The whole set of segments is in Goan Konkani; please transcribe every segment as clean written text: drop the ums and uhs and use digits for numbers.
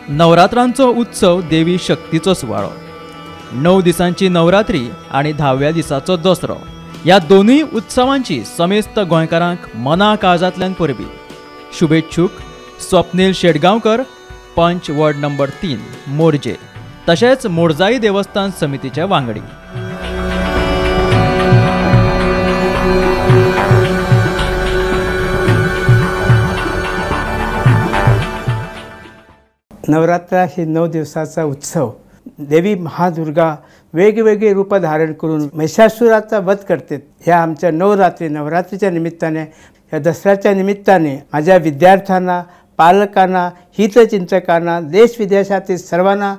नवरात्रांचो उत्सव देवी शक्तीचो सुवाळो. 9 दिसांची नवरात्री आनी 10व्या दिसाचो दसरो ह्या दोनूय उत्सवांची समेस्त गोंयकारांक मना काळजांतल्यान परबी. शुभेच्छुक स्वप्नील शेटगांवकर, पंच वॉर्ड नंबर 3 मोरजे, तशेंच मोरजाई देवस्थान समितीचे वांगडी. नवरात्र ही 9 दिवसाचा उत्सव. देवी महादुर्गा वेगवेगळे रूप धारण करून महिषासुराचा वध करते. ह्या आमच्या नवरात्रीच्या निमित्ताने, या दसऱ्याच्या निमित्ताने माझ्या विद्यार्थ्यांना, पालकांना, हितचिंतकांना, देश विदेशातील सर्वांना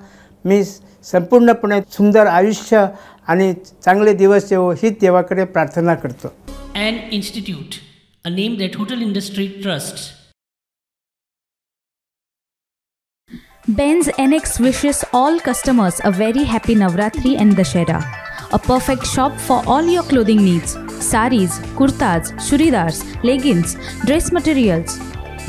मी संपूर्णपणे सुंदर आयुष्य आणि चांगले दिवस येवो ही देवाकडे प्रार्थना करतो. An institute, a name that hotel industry trusts. Benz NX wishes all customers a very happy Navratri and Dashera. A perfect shop for all your clothing needs. Saris, kurtas, churidars, leggings, dress materials,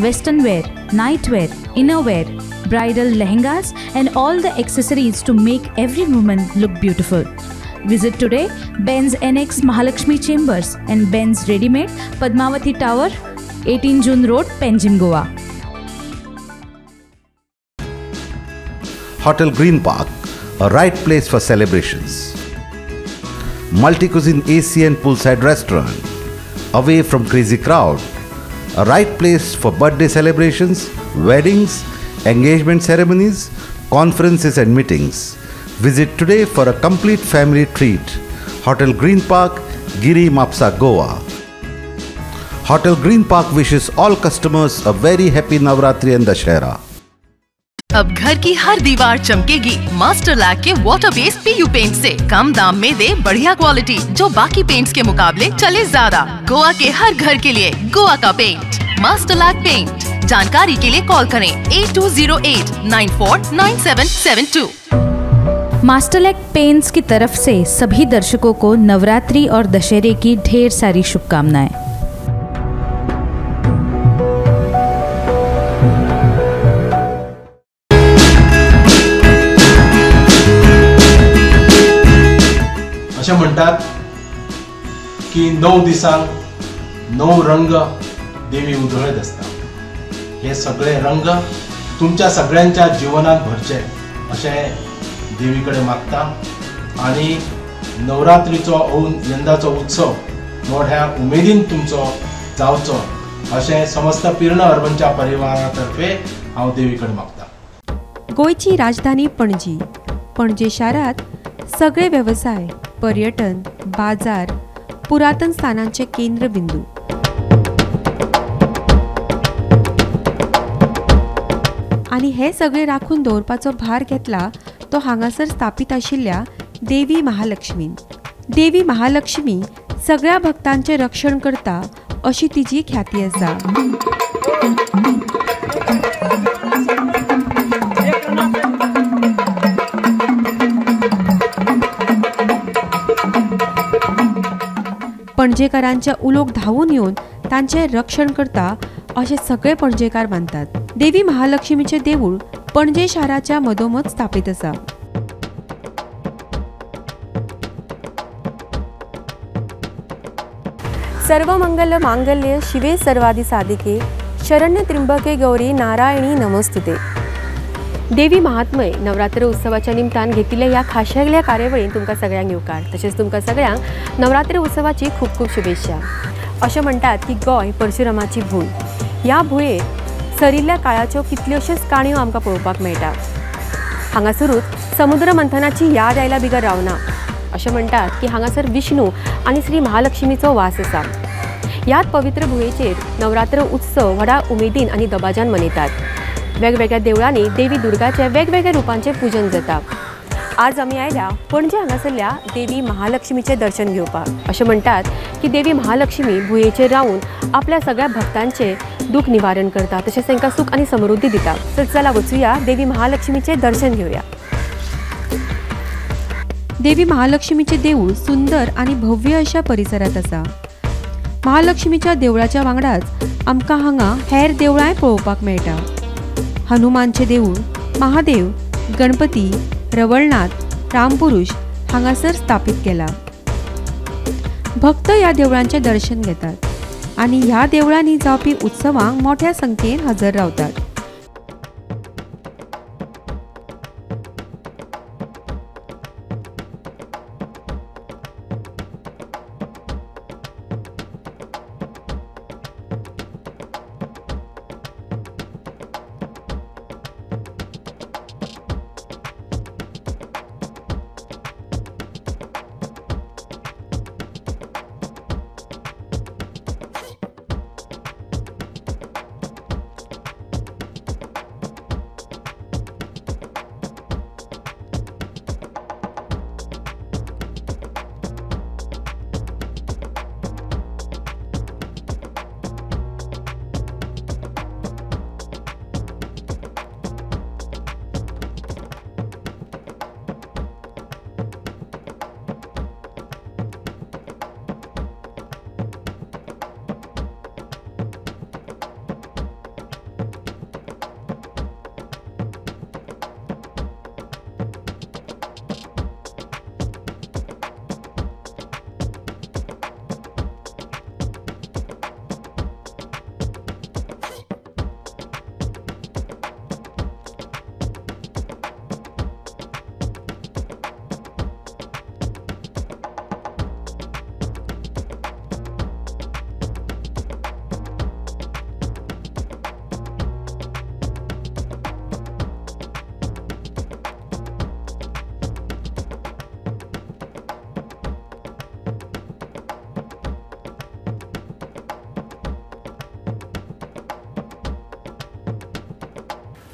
western wear, night wear, inner wear, bridal lehengas and all the accessories to make every woman look beautiful. Visit today Benz NX Mahalakshmi Chambers and Benz Readymade, Padmavati Tower, 18 June Road, Panjim, Goa. Hotel Green Park, a right place for celebrations. Multi-cuisine AC and poolside restaurant, away from crazy crowd. A right place for birthday celebrations, weddings, engagement ceremonies, conferences and meetings. Visit today for a complete family treat. Hotel Green Park, Giri Mapsa, Goa. Hotel Green Park wishes all customers a very happy Navratri and Dashera. अब घर की हर दीवार चमकेगी मास्टर लैक के वाटर बेस्ड पीयू पेंट से. कम दाम में दे बढ़िया क्वालिटी जो बाकी पेंट्स के मुकाबले चले ज्यादा. गोवा के हर घर के लिए गोवा का पेंट मास्टर लैक पेंट. जानकारी के लिए कॉल करें 8208949772. मास्टर लैक पेंट्स की तरफ से सभी दर्शकों को नवरात्रि और दशहरे की ढेर सारी शुभकामनाएं. अशें म्हणटात की 9 दिसांक 9 रंग देवी उधळत आसता. हे सगळे रंग तुमच्या सगळ्यांच्या जिवनात भरचे अशें देवी कडेन मागता आनी नवरात्रीचो यंदाचो उत्सव मोठ्या उमेदीन तुमचो जावचो अशें समस्त पिर्ण अर्बनच्या परिवारा तर्फे हांव देवी कडेन मागता. गोंयची राजधानी पणजी. पणजे शारांत सगळे वेवसाय, पर्यटन, बाजार, पुरातन स्थानांचे केंद्रबिंदू. आनी हे सगळे राखून दवरपाचो भार घेतला तो हांगासर स्थापित आशिल्ल्या देवी महालक्ष्मीन. देवी महालक्ष्मी सगळ्या भक्तांचे रक्षण करता अशी तिची ख्याती आसा. पणजेकारांच्या उलोक धांवून येवन तांचें रक्षण करता अशें सगळे पणजेकार मानतात. देवी महालक्ष्मीचें देवूळ पणजे शाराच्या मदोमद स्थापित आसा. सर्वमंगल मांगल्य शिवे सर्वादि साधिके शरण्य त्र्यंबके गौरी नारायणी नमोस्तुते. देवी महात्मय नवरात्र उत्सवाच्या निमतान घेतिल्ल्या ह्या खाशेल्या कार्यावळीन तुमकां सगळ्यांक येवकार. तशेंच तुमकां सगळ्यांक नवरात्र उत्सवाची खूब खूब शुभेच्छा. अशें म्हणटात की गोंय परशुरामाची भूंय. ह्या भुंयेर सरिल्ल्या काळाच्यो कितल्योश्योच काणयो आमकां पळोवपाक मेळटा. हांगासरूच समुद्र मंथनाची याद आयल्या बिगर रावना. अशें म्हणटात की हांगासर विष्णू आनी श्री महालक्ष्मीचो वास आसा. ह्याच पवित्र भुंयेचेर नवरात्र उत्सव व्हडा उमेदीन आनी दबाज्यान मनयतात. वेगवेगळ्या देवळांनी देवी दुर्गाचे वेगवेगळ्या रुपांचें पूजन जाता. आज आमी आयल्या पणजे हांगासरल्या देवी महालक्ष्मीचें दर्शन घेवपाक. अशें म्हणटात की देवी महालक्ष्मी भुंयेचेर रावन आपल्या सगळ्या भक्तांचें दुःख निवारण करता, तशेंच तांकां सुख आनी समृद्धी दिता. तर चला वचुया देवी महालक्ष्मीचें दर्शन घेवया. देवी महालक्ष्मीचें देवूळ सुंदर आनी भव्य अशा परिसरांत आसा. महालक्ष्मीच्या देवळाच्या वांगडाच आमकां हांगा हेर देवळांय पळोवपाक मेळटा. हनुमानचें देवूळ, महादेव, गणपती, रवळनाथ, रामपुरुष हांगासर स्थापीत केला। भक्त ह्या देवळांचें दर्शन घेतात आनी ह्या देवळांनी जावपी उत्सवांक मोठ्या संख्येन हजर रावतात।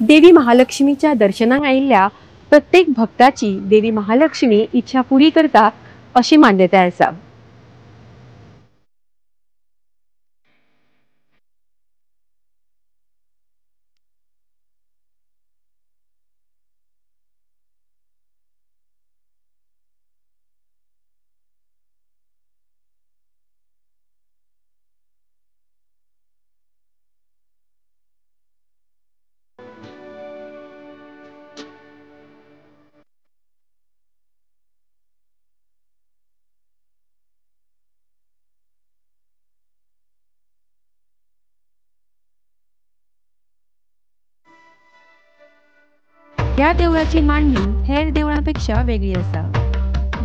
देवी महालक्ष्मीच्या दर्शनाक आयिल्ल्या प्रत्येक भक्ताची देवी महालक्ष्मी इच्छा पुरी करता अशी मान्यताय आसा। ह्या देवळाची मांडणी हेर देवळांपेक्षा वेगळी आसा।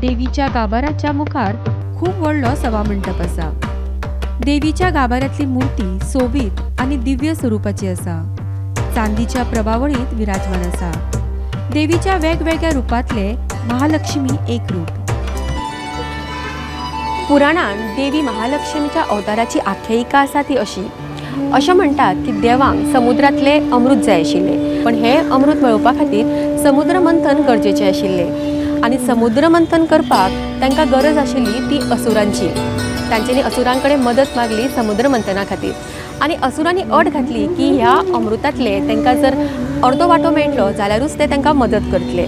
देवीच्या गाभाऱ्याच्या मुखार खूब व्हडलो सभा मंडप आसा। देवीच्या गाभाऱ्यांतली मूर्ती सोबीत आनी दिव्य स्वरूपाची आसा। चांदीच्या प्रभावळीत विराजमान आसा। देवीच्या वेगवेगळ्या रूपांतले महालक्ष्मी एक रूप। पुराणान देवी महालक्ष्मीच्या अवताराची आख्यायिका आसा ती अशी। अशें म्हणटात की देवांक समुद्रांतले अमृत जाय आशिल्लें, पण हें अमृत मेळोवपा खातीर समुद्र मंथन गरजेचें आशिल्लें आनी समुद्र मंथन करपाक तांकां गरज आशिल्ली ती असुरांची। तांच्यांनी असुरां कडेन मदत मागली समुद्र मंथना खातीर आनी असुरांनी अट घातली की ह्या अमृतांतले तांकां जर अर्दो वांटो मेळटलो जाल्यारूच ते तांकां मदत करतले।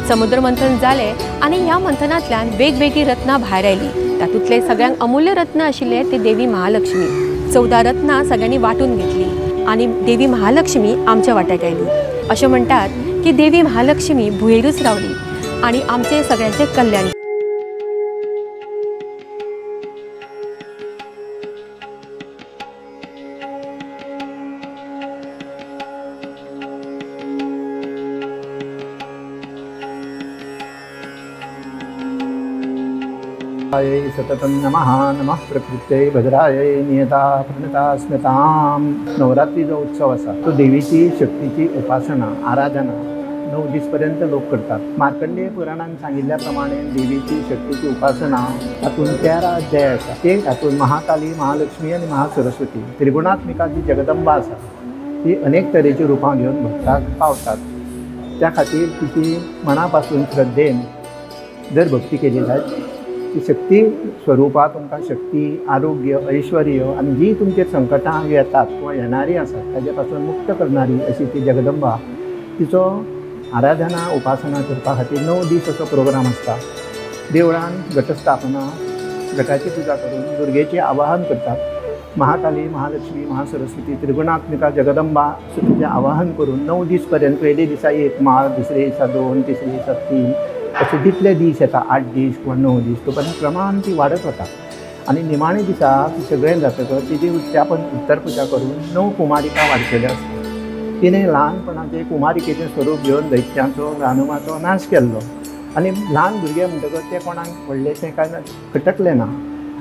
समुद्र मंथन जालें आनी ह्या मंथनांतल्यान वेगवेगळीं रत्नां भायर आयलीं। तातूंतलें सगळ्यांक अमूल्य रत्न आशिल्लें तें देवी महालक्ष्मी। 14 रत्नां सगळ्यांनी वांटून घेतली आनी देवी महालक्ष्मी आमच्या वाट्याक आयली। अशें म्हणटात की देवी महालक्ष्मी भुंयेरूच रावली आनी आमचें सगळ्यांचें कल्याण। सततं नमः नमः प्रकृत्यै भद्रायै नियता प्रणता स्मृतां। नवरात्री जो उत्सव आसा तो देवीची शक्तीची उपासना आराधना 9 दीस पर्यंत लोक करतात। मार्कंडेय पुराणान सांगिल्ल्या प्रमाणे देवीची शक्तीची उपासना तातूंत 13 अध्याय आसा। ते तातूंत महाकाली, महालक्ष्मी आनी महासरस्वती त्रिगुणात्मिका जी जगदंबा आसा ती अनेक तरेची रुपां घेवन भक्ताक पावतात। त्या खातीर तिची मना पासून श्रद्धेन जर भक्ती केली जायत ती शक्ती स्वरूपात तुमकां शक्ती, आरोग्य, ऐश्वर्य आनी जी तुमचेर संकटां येतात किंवा येणारी आसात ताजे पासून मुक्त करणारी अशी ती जगदंबा तिचो आराधना उपासना करपा खातीर 9 दीस असो प्रोग्राम आसता। देवळान घटस्थापना, घटाची पुजा करून दुर्गेची आवाहन करतात। महाकाली महालक्ष्मी महासरस्वती त्रिगुणात्मिका जगदंबा अशें तिचें आवाहन करून 9 दीस पर्यंत पयले दिसा एक माळ, दुसरे दिसा 2, तिसरे दिसा 3 अशे जितले दीस येता 8 दीस किंवा 9 दीस तो पर्यंत प्रमाण ती वाडत वता आनी निमाणे दिसा ती सगळें जातकच तिजी उद्यापन उत्तरपुजा करून 9 कुमारिका वाडटल्यो आसता. तिणें ल्हानपणाचें कुमारिकेचें स्वरूप घेवन दैत्यांचो दानवाचो नाश केल्लो आनी ल्हान भुरगे म्हणटकच तें कोणाक व्हडलेशें कांय खटकलें ना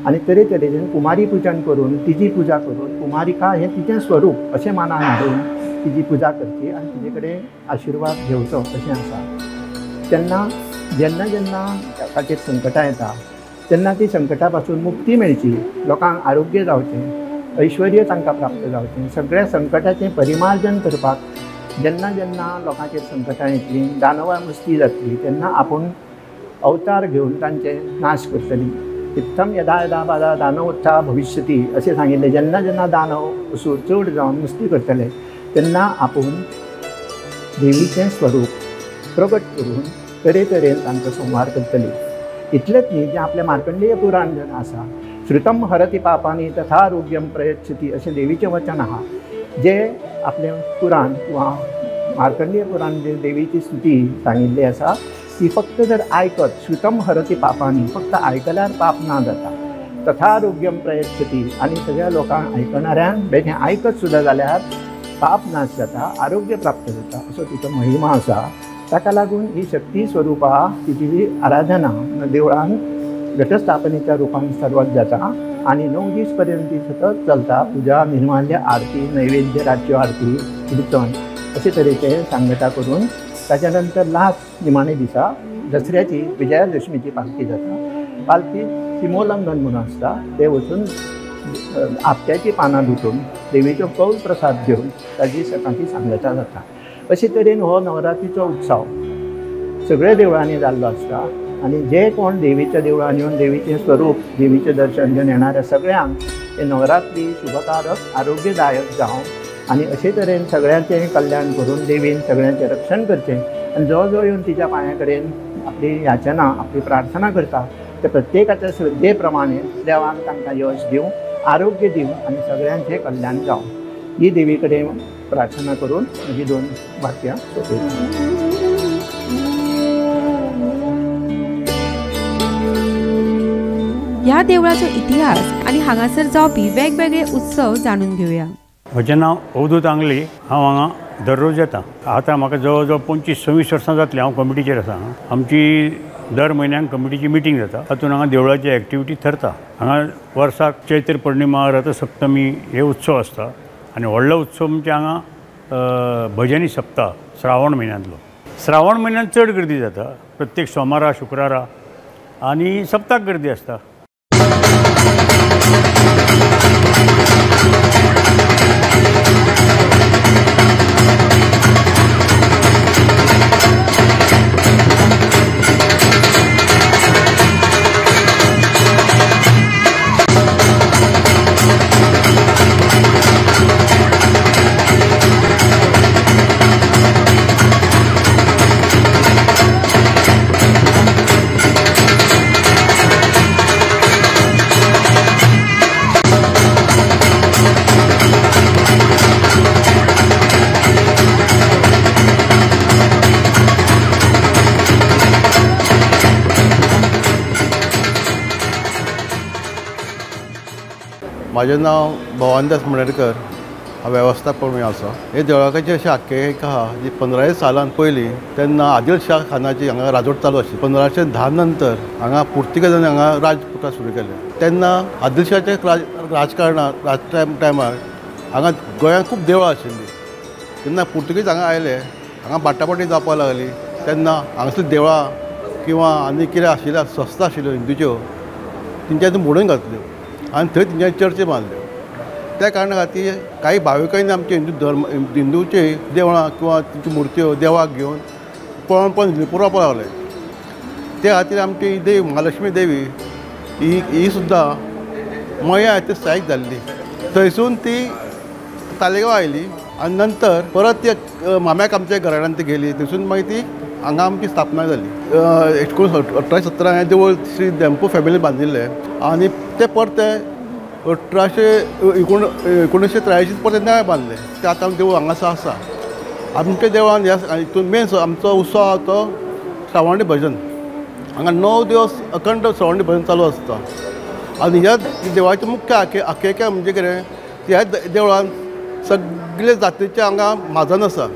आनी तरेतरेचें कुमारी पुजन करून तिजी पुजा करून कुमारिका हें तिचें स्वरूप अशें मानान हाडून तिजी पुजा करची आनी तिजे कडेन आशिर्वाद घेवचो अशें आसा. तेन्ना जेन्ना जेन्ना ताचेर संकटां येता तेन्ना ती संकटा पासून मुक्ती मेळची, लोकांक आरोग्य जावचें, ऐश्वर्य तांकां प्राप्त जावचें, सगळ्या संकटाचें परिमार्जन करपाक जेन्ना जेन्ना लोकांचेर संकटां येतलीं, दानवां मस्ती जातली तेन्ना आपूण अवतार घेवन तांचे नाश करतली. इत्थम यदा यदा बादा दानवोत्था भविष्यती अशें सांगिल्लें. जेन्ना जेन्ना दानव असूर चड जावन मस्ती करतले तेन्ना आपूण देवीचें स्वरूप प्रगट करून तरेतरेन तांकां संहार करतली. इतलेंच न्ही, जें आपलें मार्कंडेय पुराण जें आसा श्रुतम हरति पापानी तथा आरोग्यम प्रयच्छती अशें देवीचें वचन आहा. जें आपलें पुराण किंवा मार्कंडेय पुराण जे देवीची स्तुती सांगिल्ली आसा ती फक्त जर आयकत श्रुतम हरति पापानी फक्त आयकल्यार पाप ना जाता, तथा आरोग्यम प्रयच्छती आनी सगळ्या लोकांक आयकणाऱ्यांक बेठें आयकत सुद्दां जाल्यार पाप नाश जाता, आरोग्य प्राप्त जाता असो तिचो महिमा आसा. ताका लागून ही शक्ती स्वरूपा तिची आराधना देवळान घटस्थापनेच्या रुपान सुरवात जाता आनी 9 दीस पर्यंत ती सतत चलता. पुजा, निर्माल्य आरती, नैवेद्य, रातच्यो आरती, कीर्तन अशे तरेचे सांगता करून ताच्या नंतर लास्ट निमाणे दिसा दसऱ्याची विजयादशमीची पालखी जाता. पालखी सिमोल्लंघन म्हणून आसता, ते वचून आपट्याची पानां लुटून देवीचो कौल प्रसाद घेवन ताजी सकाळची सांगता जाता. अशे तरेन हो नवरात्रीचो उत्सव सगळ्या देवळांनी जाल्लो आसता आनी जे कोण देवीच्या देवळान येवन देवीचें स्वरूप, देवीचें दर्शन घेवन येणाऱ्या सगळ्यांक हे नवरात्री शुभकारक, आरोग्यदायक जावं आनी अशे तरेन सगळ्यांचें कल्याण करून देवीन सगळ्यांचें रक्षण करचें आनी जो जो येवन तिच्या पांया कडेन आपली याचना, आपली प्रार्थना करता ते प्रत्येकाच्या श्रद्धे प्रमाणे देवान तांकां यश दिवं, आरोग्य दिवं आनी सगळ्यांचें कल्याण जावं ही देवी कडेन प्रार्थना करून म्हजी 2 वाक्यां सोंपयतां. ह्या देवळाचो इतिहास आनी हांगासर जावपी वेगवेगळे उत्सव जाणून घेवया. म्हजें नांव अवधूत आंगली. हांव हांगा दररोज येता. आतां म्हाका जवळ जवळ 25-26 वर्सां जातलीं हांव कमिटीचेर आसा. आमची दर म्हयन्याक कमिटीची मिटींग जाता, तातूंत हांगा देवळाची एक्टिविटी थरता. हांगा वर्साक चैत्र पौर्णिमा, रथसप्तमी हे उत्सव आसता आनी व्हडलो उत्सव म्हणजे हांगा भजनी सप्ताह श्रावण म्हयन्यांतलो. श्रावण म्हयन्यांत चड गर्दी जाता, प्रत्येक सोमारा शुक्रारा आनी सप्ताक गर्दी आसता. म्हाजें नांव भवानदास मणेरकर, हांव वेवस्थापक आसा. हे देवळाची अशी आख्यायिका आहा जी 15 सालान पयलीं तेन्ना आदिल शाह खानाची हांगा राजवट चालू आशिल्ली. 1510 नंतर हांगा पुर्तुगेजांनी हांगा राजप्रथा सुरू केलें. तेन्ना आदिल शाहाच्या राजकारणांत टायमार हांगा गोंयांत खूब देवळां आशिल्लीं. तेन्ना पुर्तुगेज हांगा आयले, हांगा बाटाबाटी जावपाक लागली. तेन्ना हांगासर देवळां किंवा आनी कितें आशिल्ल्या संस्था आशिल्ल्यो हिंदूच्यो तेंच्यांनी मोडून घातल्यो आनी थंय तेंच्यांनी चर्ची बांदल्यो. त्या कारणा खातीर काही भाविकांनी आमचे हिंदू धर्म, हिंदूचे देवळां किंवा तेंच्यो मुर्त्यो देवाक घेवन पळोवन पळोवन पुरोवपाक लागले. त्या खातीर आमची देवी महालक्ष्मी देवी ही ही सुद्दां मया ते स्थायीक जाल्ली. थंयसून ती तालेगांव आयली आनी नंतर परत ती माम्याक आमच्या घराण्यान ती गेली. थंयसून मागीर ती हांगा आमची स्थापना जाली. 1817 हें देवूळ श्री धेंपो फॅमिली बांदिल्लें आनी तें परतें 1983 परत नवें बांदलें तें आतां देवूळ हांगासर आसा. आमच्या देवळान ह्या हितून मेन आमचो उत्सव आसा तो श्रावणी भजन. हांगा 9 दिवस अखंड श्रावणी भजन चालू आसता. आनी ह्या देवळाचें मुख्य आख्यायिका म्हणजे कितें, ह्या देवळान सगळे जातीचे हांगा म्हाजन आसा,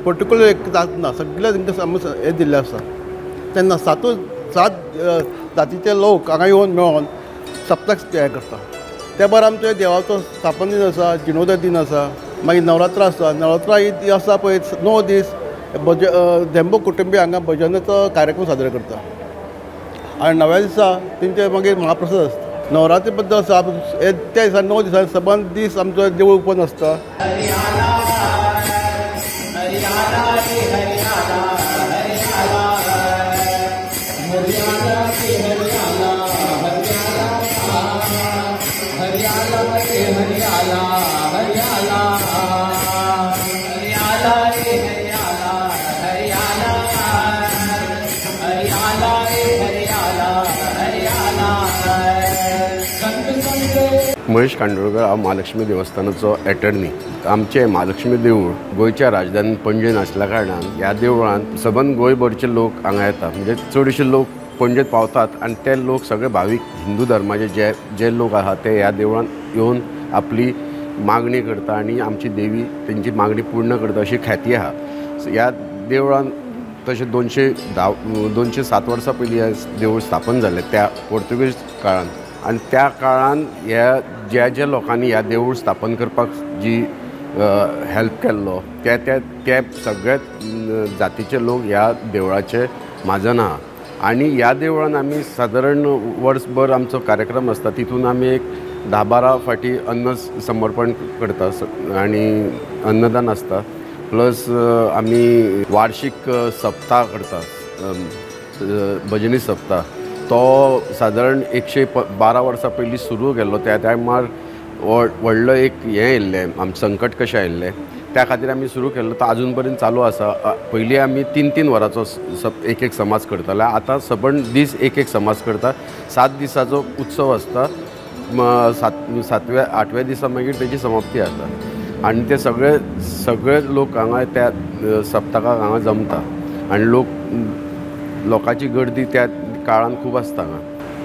पर्टिक्युलर एक जात ना, सगळे तांकां हें दिल्लें आसा. तेन्ना 7 जातीचे लोक हांगा येवन मेळोन सप्तक हें करता. त्या भायर आमच्या देवाचो स्थापन दिन आसा, जिर्णोद्धार दिन आसा, मागीर नवरात्रां आसा. नवरात्रां ही आसा पळय 9 दीस धेंबो कुटुंबी हांगा भजनाचो कार्यक्रम सादर करता आनी 9व्या दिसा तेंचे मागीर महाप्रसाद आसता. नवरात्री बद्दल आसा त्या दिसा 9 दिसांनी सबंद दीस आमचो देवूळ ओपन आसता. महेश कांदोळकर हांव महालक्ष्मी देवस्थानाचो एटर्नी. आमचें महालक्ष्मी देवूळ गोंयच्या राजधानी पणजेन आसल्या कारणान ह्या देवळान सबंद गोंयभरचे लोक हांगा येता, म्हणजे चडशे लोक पणजेत पावतात आनी ते लोक सगळे भावीक हिंदू धर्माचे जे जे लोक आसा ते ह्या देवळान येवन आपली मागणी करता आनी आमची देवी तेंची मागणी पूर्ण करता अशी ख्याती आसा. ह्या देवळान तशें 207 वर्सां पयलीं हें देवूळ स्थापन जालें त्या पोर्तुगीज काळान, आनी त्या काळान ह्या ज्या ज्या लोकांनी ह्या देवूळ स्थापन करपाक जी हेल्प केल्लो त्या त्या त्या सगळे जातीचे लोक ह्या देवळाचे म्हाजन आहा. आनी ह्या देवळान आमी सादारण वर्सभर आमचो कार्यक्रम आसता, तितून आमी एक 10-12 फाटी अन्न समर्पण करता आनी अन्नदान आसता. प्लस आमी वार्षिक सप्ताह करता, भजनी सप्ताह, तो सादारण 112 वर्सां पयलीं सुरू केल्लो. त्या टायमार व्हडलो एक हें येयल्लें, आमचें संकट कशें आयिल्लें, त्या खातीर आमी सुरू केल्लो, तो आजून पर्यंत चालू आसा. पयलीं आमी 3-3 वरांचो एक एक समाज करताले, आतां सबंद दीस एक एक समाज करता. 7 दिसाचो उत्सव आसता, 7व्या 8व्या दिसा मागीर तेजी समाप्ती जाता आनी ते सगळे सगळे लोक हांगा त्या सप्तकाक हांगा जमता आनी लोकांची गर्दी त्या काळान खूब आसता हांगा.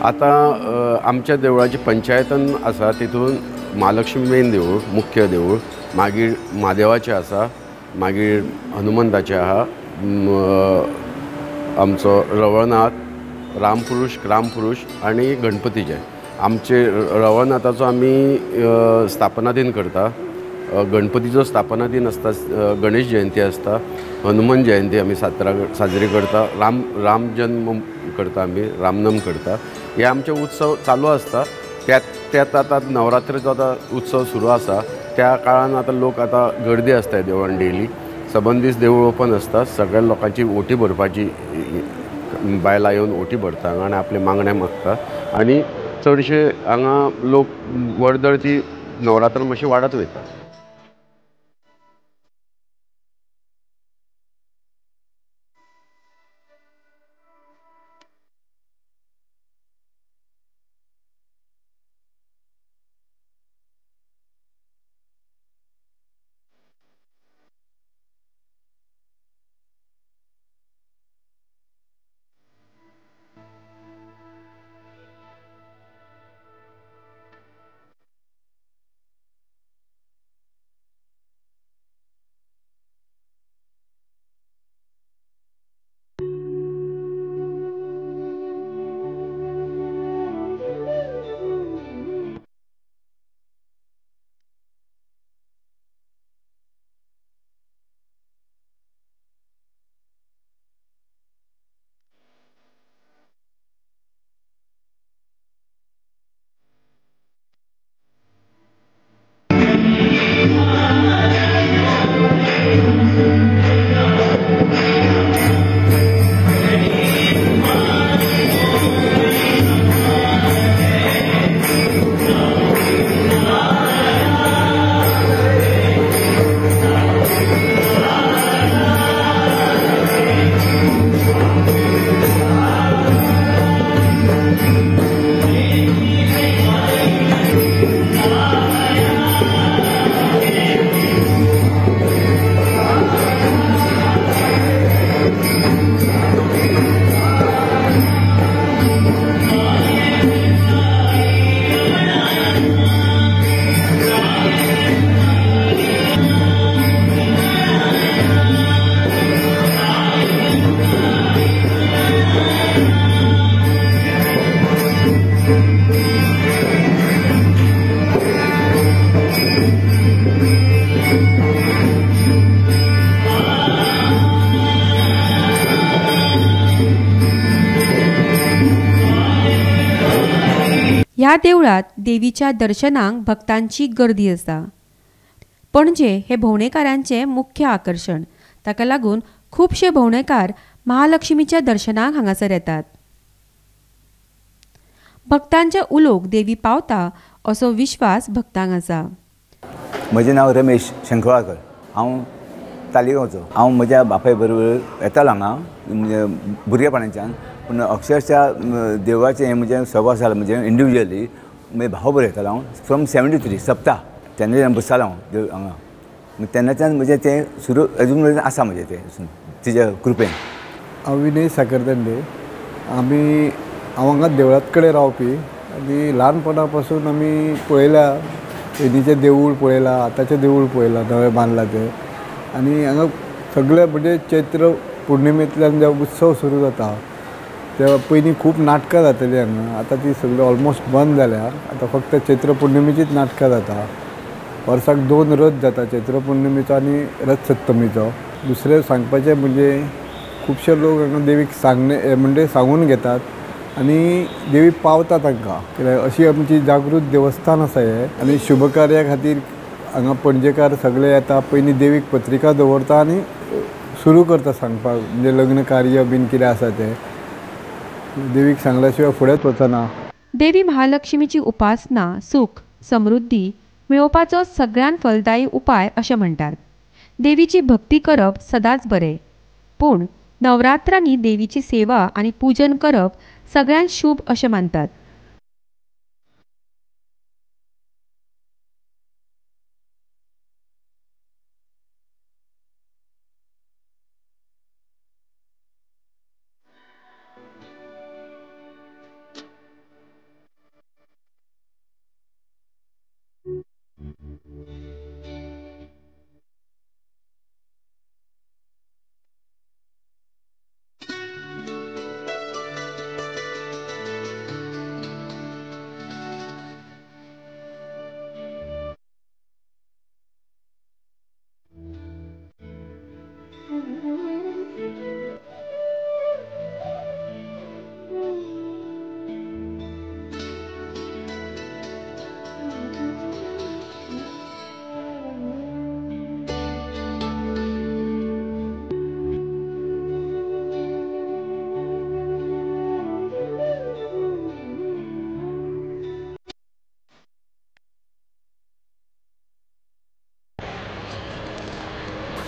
आतां आमच्या देवळाची पंचायतन आसा, तितून महालक्ष्मी मेन देवूळ मुख्य देवूळ, मागीर म्हादेवाचें आसा, मागीर हनुमंताचें आहा, आमचो रवळनाथ, रामपुरूष, क्रामपुरूष आनी गणपतीचें. आमचे रवळनाथाचो आमी स्थापना दिन करता, गणपतीचो स्थापना दिन आसता, गणेश जयंती आसता, हनुमान जयंती आमी साजरी करता, राम जन्म करता, आमी रामनम करता. हे आमचे उत्सव चालू आसता. त्यात आतां नवरात्रेचो आतां उत्सव सुरू आसा, त्या काळान आतां लोक आतां गर्दी आसता देवळान डेली, सबंद दीस देवूळ ओपन आसता, सगळ्या लोकांची ओटी भरपाची, बायलां येवन ओटी भरता हांगा आनी आपले मागणें मागता. आनी चडशे हांगा लोक वर्दळ ती नवरात्र मातशी वाडत वयता. ह्या देवळात देवीच्या दर्शनाक भक्तांची गर्दी आसा. पणजे हे भोंवडेकारांचें मुख्य आकर्शण. ताका लागून खुबशे भोंवडेकार महालक्ष्मीच्या दर्शनाक हांगासर येतात. भक्तांच्या उलोक देवी पावता असो विश्वास भक्तांक आसा. म्हजें नांव रमेश शंखवाळकर. हांव तालिगांवचो. हांव म्हज्या बापाय बरोबर येतालो हांगा म्हणजे भुरगेपणाच्यान, पूण अक्षरशः देवळाचें हें म्हजें स्वभाव जालां. म्हणजे इंडिविज्युअली म्हजे भाव बरोबर येतालो हांव फ्रॉम 73 सप्ता तेन्नाच्यान बसतालो हांव देव हांगा. तेन्नाच्यान म्हजें तें सुरू अजून मेरेन आसा म्हजें तें तिच्या कृपेन. हांव विनय साखरदांडे. आमी हांव हांगा देवळात कडेन रावपी आनी ल्हानपणा पासून आमी पळयल्या पयलींचें देवूळ पळयलां, आतांचें देवूळ पळयलां नवें बांदलां तें. आनी हांगा सगळे म्हणजे चैत्र पुर्णिमेंतल्यान जेन्ना उत्सव सुरू जाता तेन्ना पयलीं खूब नाटकां जातालीं हांगा, आतां ती सगळीं ऑलमोस्ट बंद जाल्या. आतां फक्त चैत्र पुर्णिमेचीच नाटकां जाता. वर्साक 2 रथ जाता, चैत्र पुर्णिमेचो आनी रथ सप्तमीचो. दुसरें सांगपाचें म्हणजे खुबशे लोक हांगा देवीक सांगणे म्हणजे सांगून घेतात आनी देवी पावता तांकां. कित्याक अशी आमची जागृत देवस्थान आसा हें. आनी शुभकार्या खातीर हांगा पणजेकार सगळे येता, पयलीं देवीक पत्रिका दवरता आनी सुरू करता सांगपाक, म्हणजे लग्न कार्य बीन कितें आसा तें देवीक सांगल्या शिवाय फुडेंच वचना. देवी महालक्ष्मीची उपासना सुख समृद्धी मेळोवपाचो सगळ्यान फलदायी उपाय अशें म्हणटात. देवीची भक्ती करप सदांच बरें, पूण नवरात्रांनी देवीची सेवा आनी पूजन करप सगळ्यांत शुभ अशें मानतात.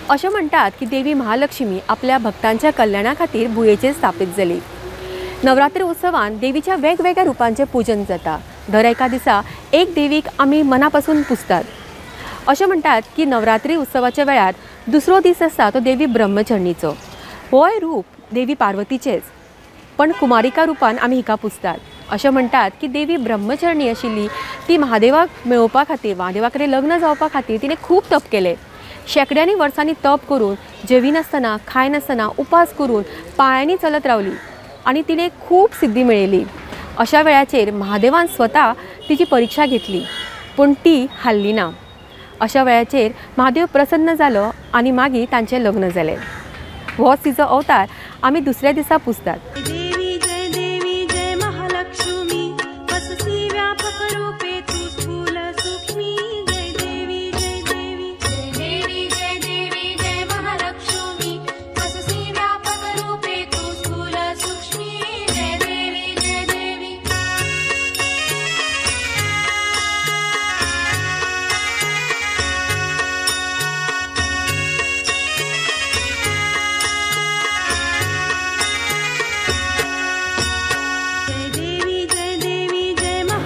अशें म्हणटात की देवी महालक्ष्मी आपल्या भक्तांच्या कल्याणा खातीर भुंयेचेर स्थापीत जाली. नवरात्र उत्सवान देवीच्या वेगवेगळ्या रुपांचें पूजन जाता. दर एका दिसा एक देवीक आमी मना पासून पुजतात. अशें म्हणटात की नवरात्री उत्सवाच्या वेळार दुसरो दीस आसता तो देवी ब्रह्मचरणीचो. होय रूप देवी पार्वतीचेच, पण कुमारिका रुपान आमी हिका पुजतात. अशें म्हणटात की देवी ब्रह्मचरणी आशिल्ली ती महादेवाक मेळोवपा खातीर, महादेवा कडेन लग्न जावपा खातीर तिणें खूब तप केलें. शेंकड्यांनी वर्सांनी तप करून जेविनासतना खायनासतना उपास करून पांयांनी चलत रावली आनी तिणें खूब सिद्धी मेळयली. अशा वेळाचेर महादेवान स्वता तिची परिक्षा घेतली, पूण ती हाल्ली ना. अशा वेळाचेर महादेव प्रसन्न जालो आनी मागीर तांचें लग्न जालें. होच तिचो अवतार आमी दुसऱ्या दिसा पुजतात.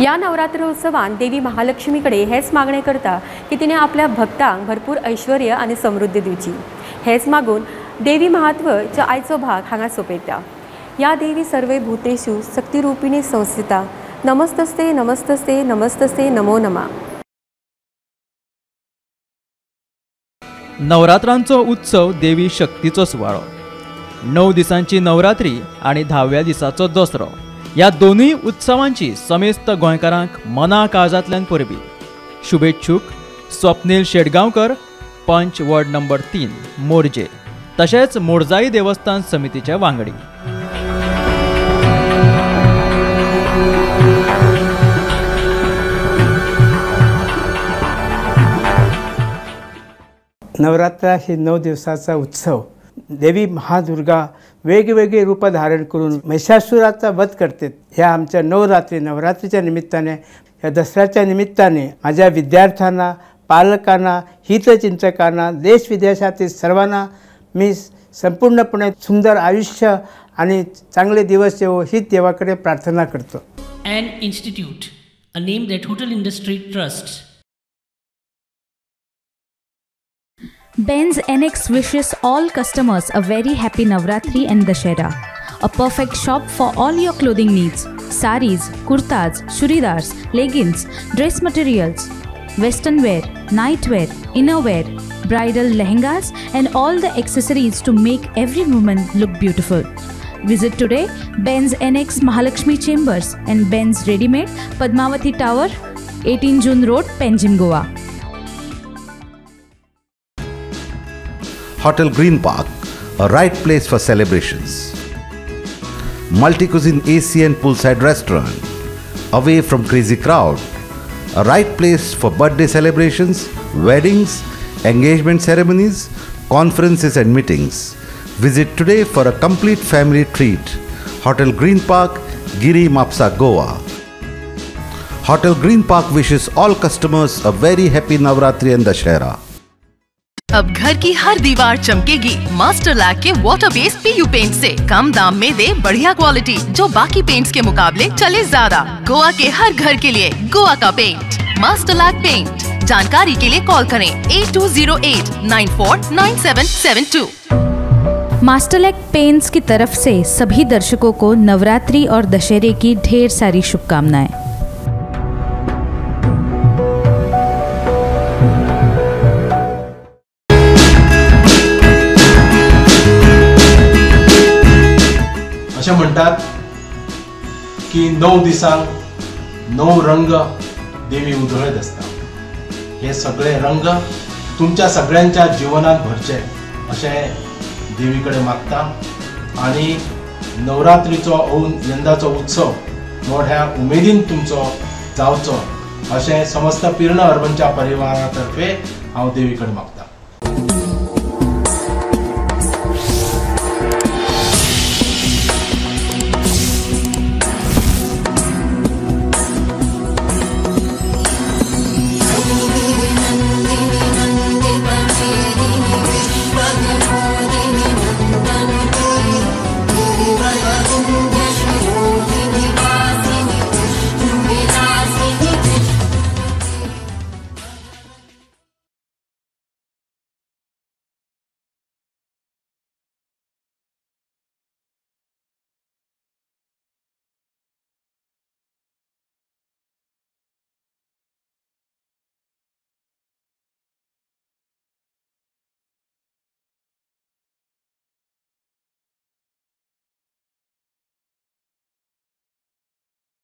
ह्या नवरात्र उत्सवान देवी महालक्ष्मी कडेन हेच मागणें करता की तिणें आपल्या भक्तांक भरपूर ऐश्वर्य आनी समृद्धी दिवची. हेच मागून देवी महात्म्याचो आयचो भाग हांगा सोंपयता. या देवी सर्वे भूतेषु शक्तिरूपिणी संस्थिता नमस्तस्ते नमस्तस्ते नमस्तस्ते नमो नमः. नवरात्रांचो उत्सव देवी शक्तीचो सुवाळो. 9 दिसांची नवरात्री आनी 10व्या दिसाचो दसरो ह्या दोनूय उत्सवांची समेस्त गोंयकारांक मना काळजांतल्यान परबी. शुभेच्छुक स्वप्नील शेटगांवकर, पंच वॉर्ड नंबर 3 मोरजे, तशेंच मोरजाई देवस्थान समितीचे वांगडी. नवरात्रा ही 9 दिवसाचा उत्सव. देवी महादुर्गा वेगवेगळी रूपं धारण करून महिषासुराचा वध करते. ह्या आमच्या नवरात्रीच्या निमित्ताने, ह्या दसऱ्याच्या निमित्ताने माझ्या विद्यार्थ्यांना, पालकांना, हितचिंतकांना, देशविदेशातील सर्वांना मी संपूर्णपणे सुंदर आयुष्य आणि चांगले दिवस येवो ही देवाकडे प्रार्थना करतो. An institute, a name that hotel industry trusts. Benz NX wishes all customers a very happy Navratri and Dashera. A perfect shop for all your clothing needs. Saris, kurtas, churidars, leggings, dress materials, western wear, night wear, inner wear, bridal lehengas and all the accessories to make every woman look beautiful. Visit today Benz NX Mahalakshmi Chambers and Benz Readymade, Padmavati Tower, 18 June Road, Panjim, Goa. Hotel Green Park, a right place for celebrations. Multi-cuisine AC and poolside restaurant, away from crazy crowd. A right place for birthday celebrations, weddings, engagement ceremonies, conferences and meetings. Visit today for a complete family treat. Hotel Green Park, Giri Mapsa, Goa. Hotel Green Park wishes all customers a very happy Navratri and Dashera. अब घर की हर दीवार चमकेगी मास्टर लैक के वाटर बेस्ड पीयू पेंट से। कम दाम में दे बढ़िया क्वालिटी, जो बाकी पेंट्स के मुकाबले चले ज्यादा। गोवा के हर घर के लिए गोवा का पेंट, मास्टर लैक पेंट। जानकारी के लिए कॉल करें 8208949772। मास्टरलैक पेंट्स की तरफ से सभी दर्शकों को नवरात्रि और दशहरे की ढेर सारी शुभकामनाएं। अशें म्हणटात की 9 दिसांक 9 रंग देवी उधळत आसता. हे सगळे रंग तुमच्या सगळ्यांच्या जिवनात भरचे अशें देवी कडेन मागता आनी नवरात्रीचो यंदाचो उत्सव मोठ्या उमेदीन तुमचो जावचो अशें समस्त पिर्ण अर्बनच्या परिवारा तर्फे हांव देवी कडेन मागता.